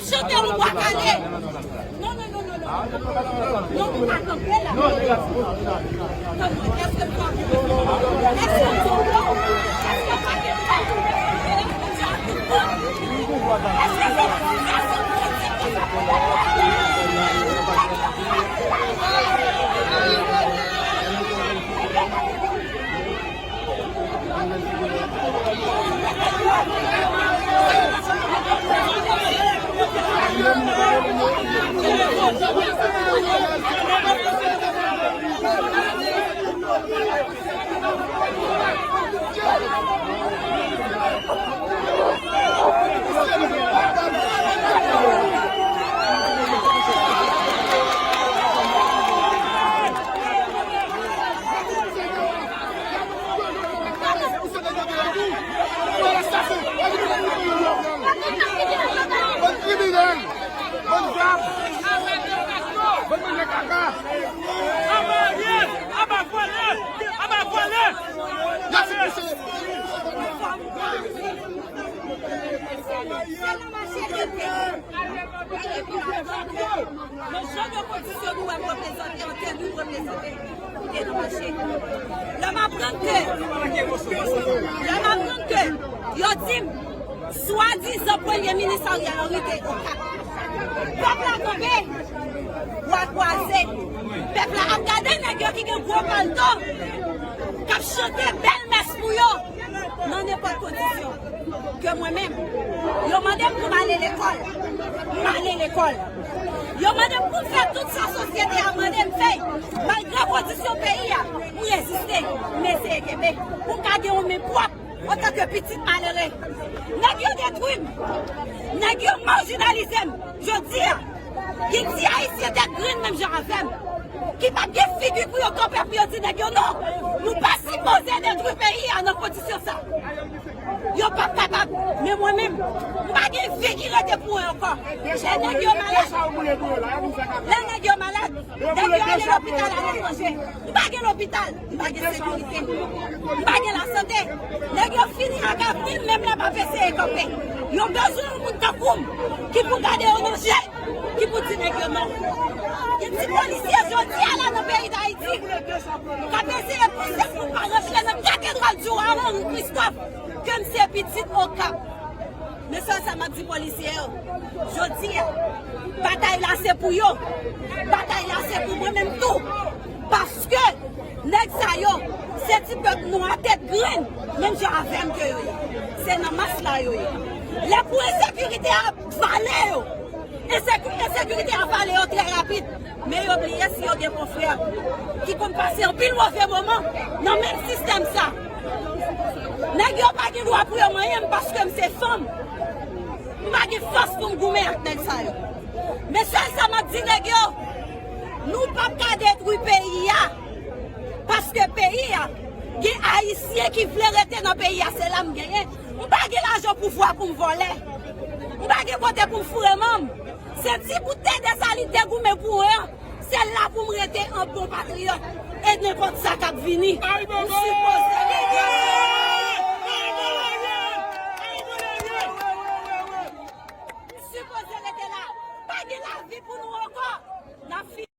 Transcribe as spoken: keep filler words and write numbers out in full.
Chante ou bwa kale. Non, non, non, non, non. Non, ou pa kanpe la. Kòman, èske w pa, èske w di w non? Èske w pa gen tèt ou? Èske se, èske se yon politik ki fè pou politik? Bann kriminèl! Bann vòlè! Bann manje kaka! Aba Ariel! Aba vòlè! Aba vòlè! Nan jan de kondisyon nou wè m reprezante an tèt, nou reprezante, nou te nan mache. Lè m aprann ke, lè m aprann ke yo di m, swadizan Premye Minis Ariel Henry te Okap. Pèp la kanpe, bwa kwaze. Pèp la ap gade nèg yo ki gen gwo palto, k ap chante bèl mès pou yo. Nan nenpòt kondisyon. Ke mwen menm, yo mande m pou m ale lekòl, m ale lekòl. Yo mande m pou m fè tout sa sosyete a mande m fè. Malgre kondisyon peyi a, m reziste, m eseye kenbe. Pou m ka gen yon men pwòp antanke pitit malere. Nèg yo detwi m. Nèg yo majinalize m. Jodi a, gen ti Ayisyen tèt grenn menm jan avè m, ki p ap gen figi pou yo kanpe pou yo di nèg yo non. Nou pa sipoze detwi peyi a nan kondisyon sa. Yo p ap kapab. Men mwen menm, m pa gen vi ki rete pou mwen ankò. Lè nèg yo malad, lè nèg yo malad, nèg yo ale lopital aletranje. M pa gen lopital, m pa gen sekirite, m pa gen lasante. Nèg yo fini ak avni m, menm lè m ap eseye kanpe. Yo bezwen yon moun tankou m ki pou gade yo nan je, ki pou di nèg yo non. Gen ti polisye jodi a la nan peyi Dayiti k ap eseye pouse m pou m pa rantre nan katedral di wa Henri Christophe, ke m se pitit Okap. Men sèl sa m ap di polisye yo, jodi a, batay la se pou yo. Batay la se pou mwen menm tou. Paske nèg sa yo, se ti pèp nwa tèt grenn, menm jan avè m ke yo ye. Se nan mas la yo ye. Lè pou ensekirite a vale yo, enseku-, ensekirite a vale yo trè rapid. Men yo bliye si yo gen konfrè ki konn pase anpil move moman nan menm sistèm sa. Nèg yo pa gen dwa pou yo manyen m paske m se fanm. M pa gen fòs pou m goumen ak nèg sa yo. Men sèl sa m ap di nèg yo, nou p ap ka detwi peyi a. Paske peyi a, gen Ayisyen ki vle rete nan peyi a, se la m genyen. M pa gen lajan pouvwa pou m vòlè. M pa gen kote pou m foure manm. Se ti bout tandès a li te goumen pou mwen an. Se la pou m rete an bon patriyòt. E nenpòt sa k ap vini, m sipoze rete. M sipoze rete la. Pa gen lavi pou nou ankò. N ap fini.